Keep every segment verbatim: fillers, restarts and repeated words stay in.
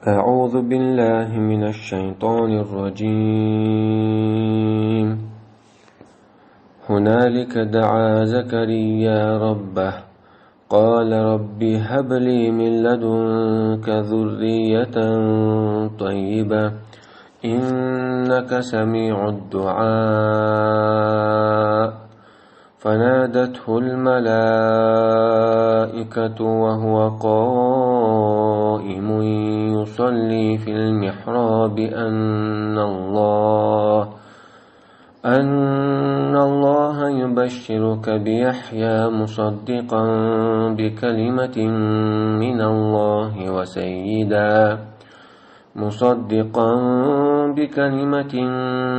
أعوذ بالله من الشيطان الرجيم. هنالك دعا زكريا ربه، قال رب هب لي من لدنك ذرية طيبة، إنك سميع الدعاء. فنادته الملائكة وهو قائم يصلي في المحراب أن الله، أن الله يبشرك بيحيى مصدقا بكلمة من الله وسيدا، مصدقا بكلمة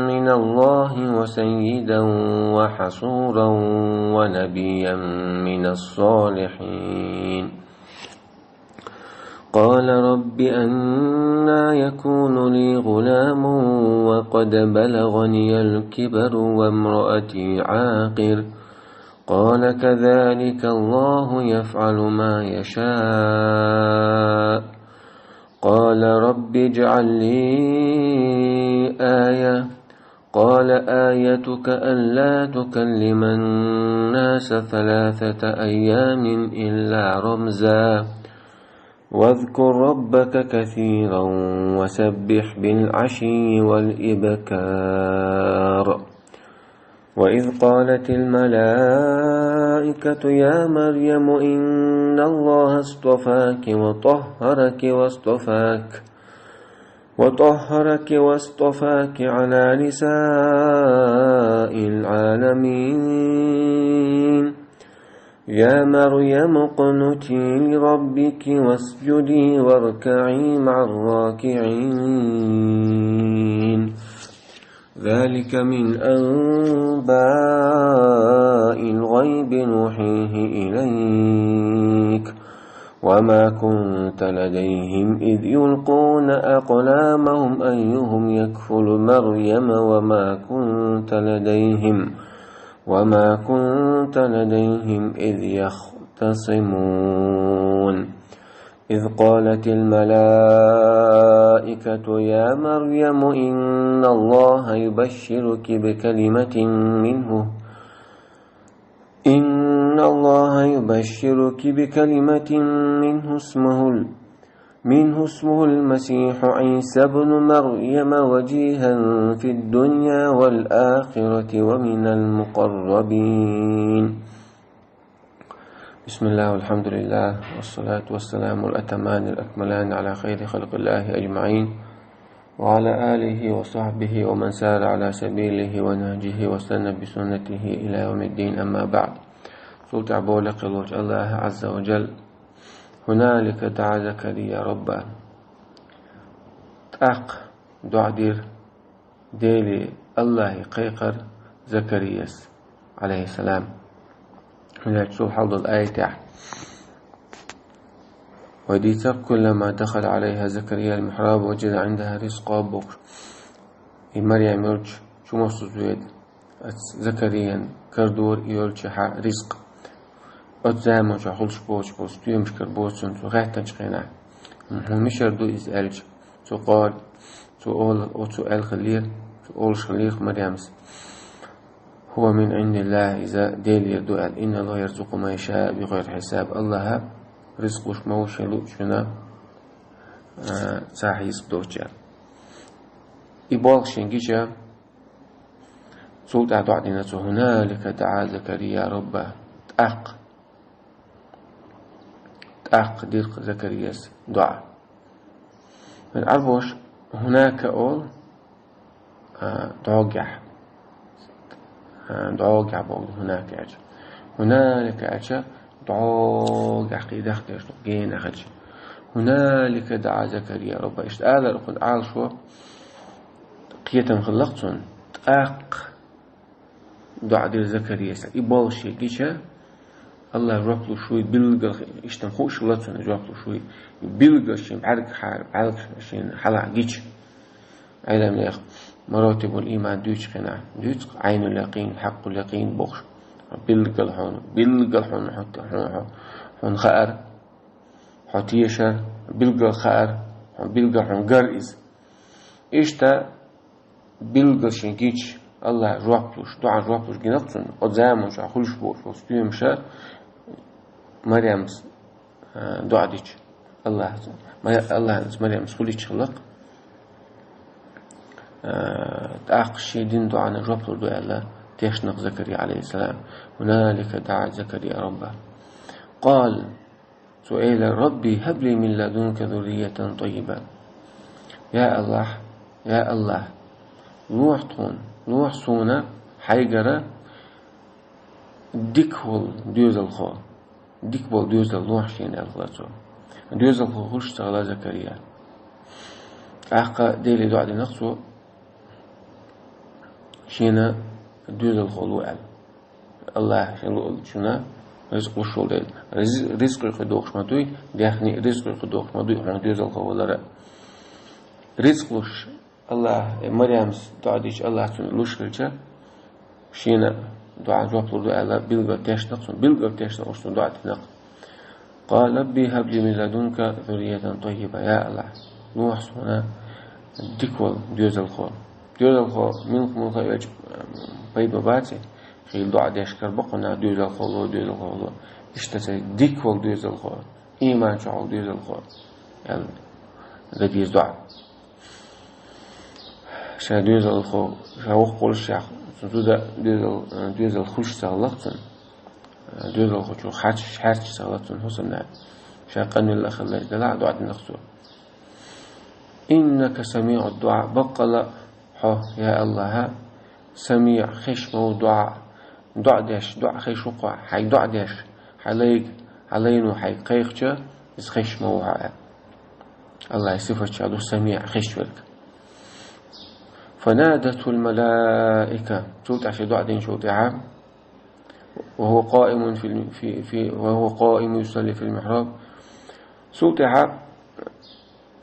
من الله وسيدا وحصورا ونبيا من الصالحين. قال رب أنى يكون لي غلام وقد بلغني الكبر وامرأتي عاقر. قال كذلك الله يفعل ما يشاء. قال رب اجعل لي آية. قال آيتك ألا تكلم الناس ثلاثة أيام إلا رمزا. واذكر ربك كثيرا وسبح بالعشي والإبكار. وإذ قالت الملائكة يا مريم إن الله اصطفاك وطهرك واصطفاك وطهرك واصطفاك على نساء العالمين. يا مريم اقنتي لربك واسجدي واركعي مع الراكعين. ذلك من أنباء الغيب نوحيه إليك وما كنت لديهم إذ يلقون أقلامهم أيهم يكفل مريم وما كنت لديهم وما كنت لديهم إذ يختصمون. إذ قالت الملائكة يا مريم إن الله يبشرك بكلمة منه إن الله يبشرك بكلمة منه اسمه ال- منه اسمه المسيح عيسى ابن مريم وجيها في الدنيا والآخرة ومن المقربين. بسم الله والحمد لله والصلاة والسلام الأتمان الأكملان على خير خلق الله أجمعين وعلى آله وصحبه ومن سار على سبيله ونهجه واستنى بسنته إلى يوم الدين، أما بعد. Цул тӀаьхьа бовла кхеллачу Аллаха Азза ва Джалла: «هنالك دعا زكريا ربه». ТӀаккха доӀа дира Деле, Аллахе кхайкхар Закарияс, Ӏалайхиссалам. ХӀунда аьлча цул хьалха долу аятехь вай дийцар: «كلما دخل عليها زكريا المحراب وجد عندها رزقا», бохуш. И Марьям йолчу чу массо а зоьда, оцу Закариян карадора и йолчу хьа ризкъ. Оцу заманчохь хуьлуш боцуш болу стоьмаш карабо цунна цо гӀаьттинчу хенахь. ХӀун мичара ду иза аьлча, цо къала, цо ола, оцо аьлла хиллера, цо олуш хиллера Марьямс: «هو من عند الله», иза Делера ду аьлла, «إن الله يرزق من يشاء بغير حساب», Аллаха ризкъ луш ма ву шен луучунна, а, цхьа хьесап доцуш аьлла. И болх шен гича, цул тӀаьхьа доӀа дина цо: «هنالك دعا زكريا ربه». ТӀаккха, тӀаккха дира Закарияс доӀа. Ӏарбоша «хӀунака» олу, а, дӀогахь. А, дӀогахь боху «хӀунака» аьлча. «ХӀуналика» аьлча дӀогахь кхидӀа деш ду, гена хилча. «ХӀуналика даӀа Закария рабба». Иштта алар кхунна Ӏалашо, кхетам хилла-кх цунна. ТӀаккха доӀа дира Закарияс. И болх шен гича, Аллаха жоп луш вуй, билггал, иштта хууш хилла цунна жоп луш вуй. Билггал шен бӀаьргахьара, бӀаьргаш шен хьалха гича. Ӏеламнех «Маратибул иман» дуьйцучу хенахь дуьйцу-кх: «Ӏайнул якъин, хьакъул якъин», – бохуш. Билггал хьуна, билггал хьуна, хьуна, хьуна, хьуна хаар, хьо тешар, билггал хаар, хьуна билггал хьуна гар иза. Иштта билггал шен гича, Аллахьа жоп луш, доӀа жоп луш гинакх цунна, оцу заманчохь хуьлуш болуш болу стоьмаша Марьямс, а, доӀа дича. Аллахьа, Ма-, Аллахьа Марьямс хуьлуьйтуш хилла-кх. А, тӀаккха шен дина доӀана жоп лур ду аьлла, тешна-кх Закария, Ӏалайхиссалам. هنالك دعا زكريا ربه. قال, цо элира: رب هب لي من لدنك ذرية طيبة. Я Аллахь, я Аллахь, лохьа тхуна, лохьа суна хьайгара дика волу доьзалхо. Дика болу доьзал лохьа шена аьлла хилла цо. Доьзалхо хуьлуш ца хилла Закария. ТӀаккха Деле доӀа динакх цо, шена доьзалхо ло аьлла. Аллахьа шен луъург шуна ризкъ луш волу дела. Риз-, ризкъ юкъа дохуш ма дуй, даьхни ризкъ юкъа дохуш ма дуй, хьуна доьзалхо валара. Ризкъ луш, Аллахьа, э, Марьямс доӀа дича, Аллахьа цунна луш хилча, шена доӀа жоп лур ду аьлла, билггал тешна-кх цунна, билггал тешна уьш цунна доӀа динакх. قال رب هب لي من لدنك ذرية طيبة. Я Аллахь, лохьа суна дика волу доьзалхо. Доьзалхо муьлха, муьлха а велча, пайда ма баций, хийла доӀа деш карабо-кх нах, доьзалхо ло, доьзалхо ло. Иштта цхьа дика волу доьзалхо, ийман чохь волу доьзалхо, аьлла, дан деза доӀа. Ша доьзалхо, ша воккха волуш, ша цуьнан зуда доьзал, доьзал хуьлуш ца хилла-кх цуьнан. Доьзалхочух хьаьрчаш, хьаьрчаш ца хилла цуьнан хӀусамнана. Ша къанвелла а хилла, делахь а доӀа динакх цо. إنك سميع الدعاء. Баккъала хьо, я Аллахьа, самиӀ, хезаш ма ву доӀа. ДоӀа деш, доӀа хезаш ву-кх хьо, хьайга доӀа деш, хьан лайга, хьан лайно хьайга кхайкхича, иза хезаш ма ву хьо аьлла. Аллахьан сифатех ду самиӀ, хезаш верг. فنادته الملائكة. Цул тӀаьхьа шен доӀа динчул тӀаьхьа, وهو قائم في الم-، في، في، وهو قائم يصلي في المحراب. Цул тӀаьхьа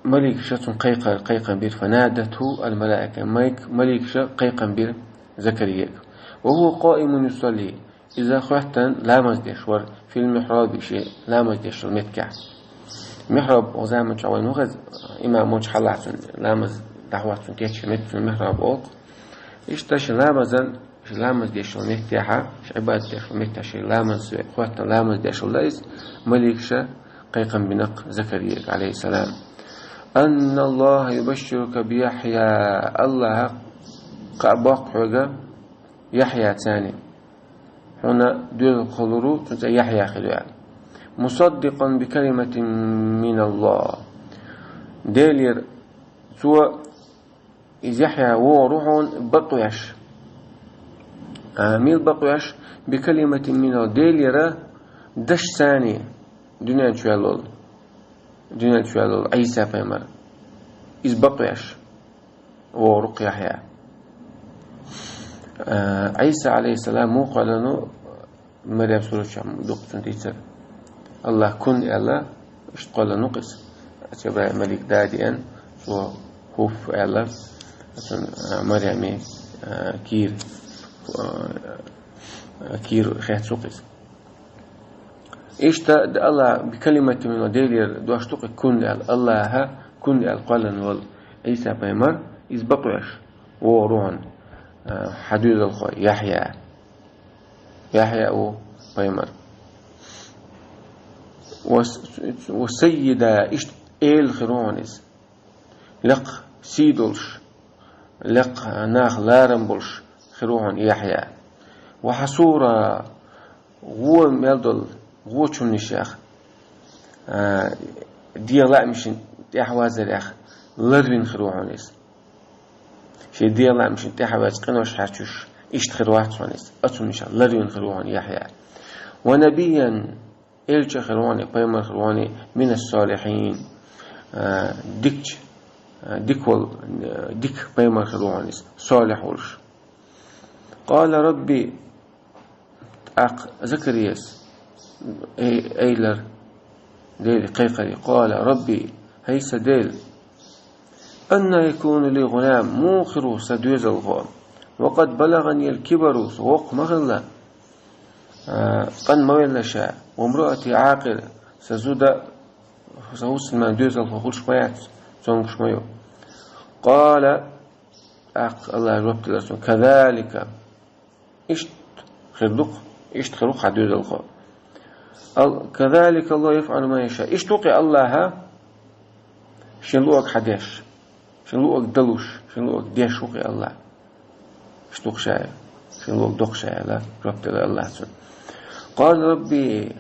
маликаша цунна кхайкхар-, кхайкхам бира, فنادته الملائكة. Майк-, маликаша кхайкхам бира Закарияга. وهو قائم يصلي. Иза хоьттина ламаз деш вара, في المحراب, шен ламаз деш йолу меттехь. Михьраб оцу заманчохь вайна ву хеза, имам волчу хьалахь цуьнан ламаз дӀахӀотту, цуьнан кечйина меттиг цуьнан михьраб олу-кх. Иштта шен ламазан, шен ламаз деш йолу меттехьа, шен Ӏибадат деш йолу меттехь, шен ламаз, хоьттина ламаз деш йолу дан иза, маликаша кхайкхам бина-кх Закарияга, Ӏалайхиссалам. أن الله يبشرك بيحيى. Аллахьа кхаъ боккху хьоьга Яхья царна. Хьуна доьзалхо лур ву, цуьнан цӀе Яхья хир ю аьлла. مصدقا بكلمة من الله. Делера цо, иза Яхья вогӀур ву хьуна бакъвеш. А, мила бакъвеш? بكلمة من الله. Делера дашца, дуьнен чу ваьлла волу, дуьнен чу ваьлла волу Ӏийса пайхамар. Иза бакъвеш вогӀур ву-кх Яхья. А, Ӏийса, Ӏалайхиссалам, муха кхоьллина ву, Марьям сурат чохь дуккха цунна дийцар. Аллахьа кун аьлла, иштта кхоьллина ву-кх иза. Жабраил малик да а деана, цо хӀуф аьлла, цунна, а, Марьяме, а, кийра, а, кийра хецна ву-кх иза. Иштта д-, Аллахьа بكلمة من الله, Делера дош ду-кх и кун аьлла, Аллахьа кун аьлла кхоьллина волу Ӏийса пайхамар, иза бакъвеш вогӀур ву хьуна, а, хьан доьзалхо Яхья. Яхья ву пайхамар. Ва с-, ва саййида, иштта эла хир ву хьуна иза. Лекха сий долуш, лекха нах ларам болуш хир ву хьуна Яхья. Ва хьасура, вон мел долу, вочуннашех, а, дегӀан лаамашна тӀаьхьавазарех ларвина хир ву хьуна иза. Шен дегӀан лаамашна тӀаьхьаваьзза къинош хьаьрчуш, иштта хир вац хьуна иза. Оцуннашех ларвина хир ву хьуна Яхья. Ва набийян, элча хир ву хьуна, пайхамар хир ву хьуна, минас-салихьин, а, дикача, а, дика волу, а, дика пайхамар хир ву хьуна иза, салихь волуш. Къала рабби, тӀаккха Закарияс ай-, айхьар Деле кхайкхар: къала рабби, хӀай сан Дела, анна якуну ли гӀулам, муха хир ву сан доьзалхо, ва къад балагӀанил кибару, со воккха ма хилла, а, къан ма велла ша, ва мраати Ӏакъир, сан зуда, сан хӀусамнана доьзалхо хуьлуш ма яц. цомгуш ма ю. Къала, тӀаккха Аллаха жоп делира цунна: «Казалика». Иштта хир ду-кх, иштта хир ву-кх хьан доьзалхо. Ал-, «Казалика Аллаху яфӀалу ма яша». Иштта ву-кх Аллаха шен луъаг хьадеш, шен луъаг далуш, шен луъаг деш ву-кх Аллах. Иштта ву-кх ша, шен луъаг доккхуш аьлла, жоп делира Аллаха цунна. Къала рабби,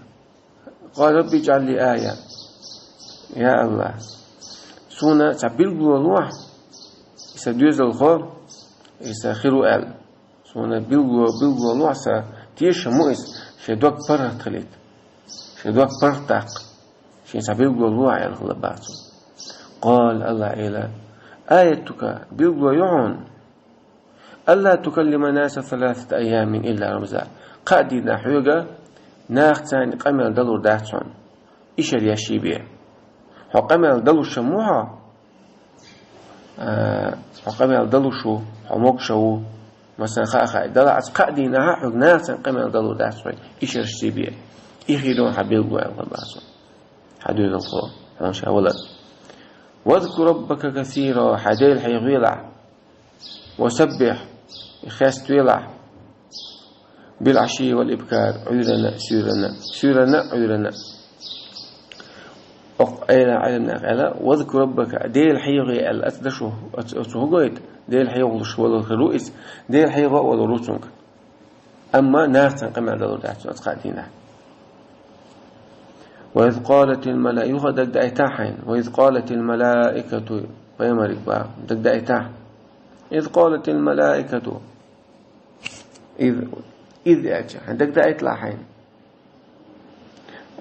къала рабби иджӀал ли ая. Я Аллах, суна цхьа билгало лохьа, и сан доьзалхо, и сан хир ву аьлла. Суна билгало, билгало лохьа, сан тешам бу иза, шен дог паргӀат хилийта. Шен дог паргӀат даккха. Шен цхьа билгало лохьа аьлла хилла бах цо. Къала, Аллаха элира: «Аятука, билгало ю хьуна. Алла тукаллима наса саласата айямин илла рамза». Кхаа дийнахь хьоьга нахаца къамел далур дац хьуна. Ишар еш бен. Хьо къамел далуш ма ву хьо. А, хьо къамел далуш ву, хьо могуш ву. Масала, хаа-хаа, далахь ас кхаа дийнахь хьоьга нахаца къамел далур дац хьуна. Ишар еш бен. И хир ю хьан билгало аьлла бах цо. Хьан доьзалхо, хьуна ша валар. «Вазкур раббака касира», хьайн Дела хьехавелахь. «Ва саббихь», хеставелахь. «Бил Ӏашийи вал ибкар», Ӏуьйранна, суьйранна, суьйранна, Ӏуьйранна. Оцу Ӏелам, Ӏелам наха аьлла: «Вазкур раббака», Дела хьехаве аьлла, оцу дашо, оцу, оцу хӀу гойту, Дела хьехалуш валар хир ву иза, Дела хьехо а валар ву цуьнга. Амма нахаца къамел далур дац оцу кхаа дийнахь. «Ва из къалатил мала-», юха дагадайтахь хьайна. «Ва из къалатил малаикату», пайхамариг бах, дагадайтахь. «Из къалатил малаикату». Из, из аьлча, хьайна дагадайталахь хьайна.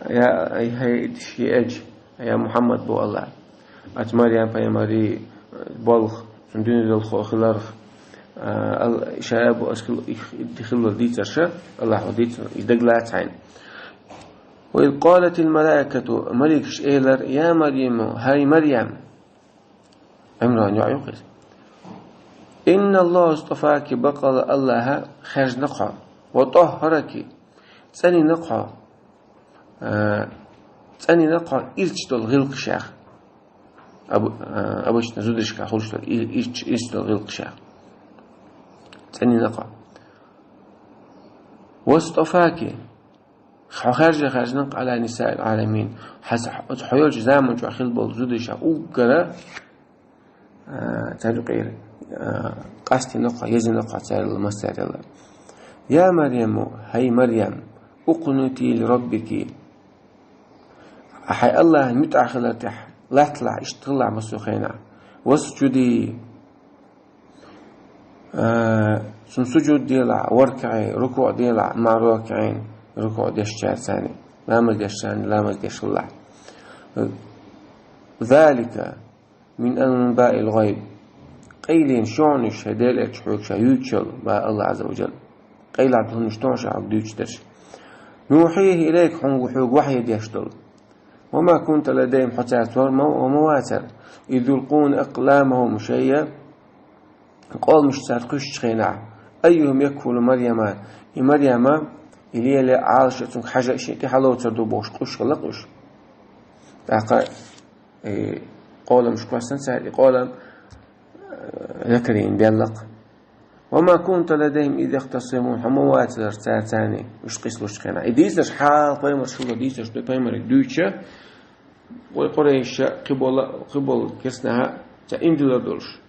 Я, ай, хьай, ши эдж, я Мухьаммад бу Аллах. Оцу Марьям пайхамаран болх, цуьнан дуьненан хиларх, а, ал-, ша бу ас хил-, их, хиллал дийцарша, Аллахо дийцина, и дагалаца хьайна. «Ва из къалатил малаикату», маликаш элира: «Я Марьяму, хӀай Марьям». Ӏимран йоӀ ю-кх иза. «Инна Аллаха стафаки», бакъала Аллаха хаьржина-кх хьо. «Ва тӀаххараки», цӀанйина-кх хьо. А, цӀанйина-кх хьо ирча долу гӀиллакхашех. Аб-, а, обычно зударшка хуьлуш долу и-, ирча, ирча долу гӀиллакхашех. ЦӀанйина-кх хьо. «Вастафаки». Хьо хаьржина, хаьржина-кх «Ӏала нисаил Ӏаламин». Хьаса, оцу хьо йолчу заман чохь хилла болу зударшех уггара, а, цаьрга юкъера, а, къастийна-кх хьо, езийна-кх хьо царел массарел. «Я Марьяму, хӀай Марьям, укънути ли раббики». Хьайн Аллахьан муьтӀахь хилар тӀехь латталахь, иштта хилалахь массо а хенахь. «Васджуди». А, цунна сужуд делахь, варкаӀи, рукуӀ делахь, маӀа ракиӀин, рукуӀ дешчаьрца цхьаьна, ламаз дешчаьрца цхьаьна, ламаз деш хилалахь. «Залика мин анбаил гӀайб». Къайленаш ю хьуна уьш, хӀай Делан элча, хьоьга ша юьйцуш йолу, бах Аллах Ӏазза ва Жалла. Къайлаха долу хӀуманаш ду хьуна ша хьоьга дуьйцуш дерш. «Нухьихи илайка», хьуна, хьоьга вахьйу деш долу. «Ва ма кунта ладайхӀим», хьо цаьрца вара ма, ва ма вацара. «Из юлкъуна акъламахӀум», шайн къоламаш цара кхуьссучу хенахь. «АййухӀум якфулу Марьяма». И Марьяма, и лело а, Ӏалашо а цуьнга хьажа а, шен тӀе хьалоцур ду бохуш къуьйсуш хилла-кх уьш. ТӀаккха, э, къоламаш кхоьссина цара, и къолам, э, Закарияна делла-кх. «Ва ма кунта ладайхӀим из яхтасимун», хьо ма вацара цаьрца цхьаьна, уьш къийсалучу хенахь. И дийцарш хьалха пайхамарш хилла дийцарш ду, пайхамариг дуьйцуша, вай Къурайша, кхиболу, кхиболу керстанаха цхьа имдилар долуш.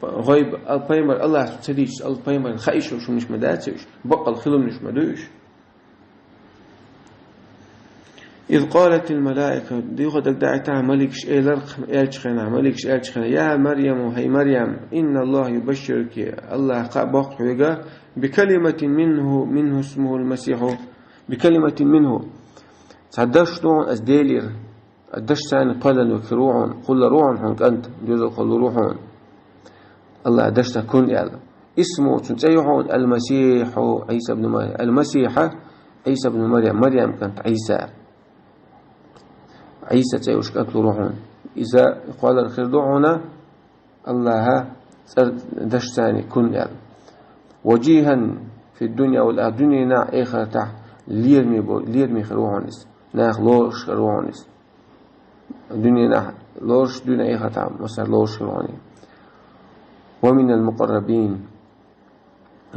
ГӀайб, ал-, пайхамар Аллахьа ца дийцича, ал-, пайхамарна хаийша хӀуманаш ма дац уьш, баккъал хилла хӀуманаш ма ду уьш. «Из къалатил малаика», дийха дагадайтахь, маликаш элира-кх, элча хенахь, маликаш элча хенахь: «Я Марьяму, хӀай Марьям, инна Аллаха юбашшируки», Аллаха кхаъ боккху хьоьга, «бикалиматин минхӀу, минхӀу исмухӀул Масихьу», «бикалиматин минхӀу». Цхьа даш ду хьуна ас Делера, даш царна пайдалла хир ву хьуна, кхуллур ву хьуна хьуна кӀант, доьзалхо лур ву хьуна. Аллаха дашца кун аьлла. «Исмуху», цуьнан цӀе ю хьуна, «Ал-Масихьу Ӏийса ибн Марьям». Ал-Масихьа, Ӏийса ибн Марьям, Марьям кӀант Ӏийса. Ӏийса цӀе йолуш кӀант лур ву хьуна. Иза кхоллар хир ду хьуна, Аллаха цӀар даш царна кун аьлла. «Важихьан фид-дунья вал-ахира», дуьненахь, эхартахь лераме бо-, лераме хир ву хьуна иза. Нах лоруш хир ву хьуна иза. Дуьненахь лоруш дуьне айхьа тӀам, масар лоруш хир ву хьуна. ومن المقربين.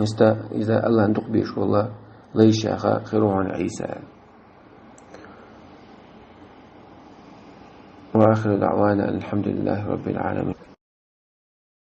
Иста, иза Аллахьан дукха беш волу лайшаха хир ву хьуна Ӏийса. وآخر دعوانا أن الحمد لله رب العالمين.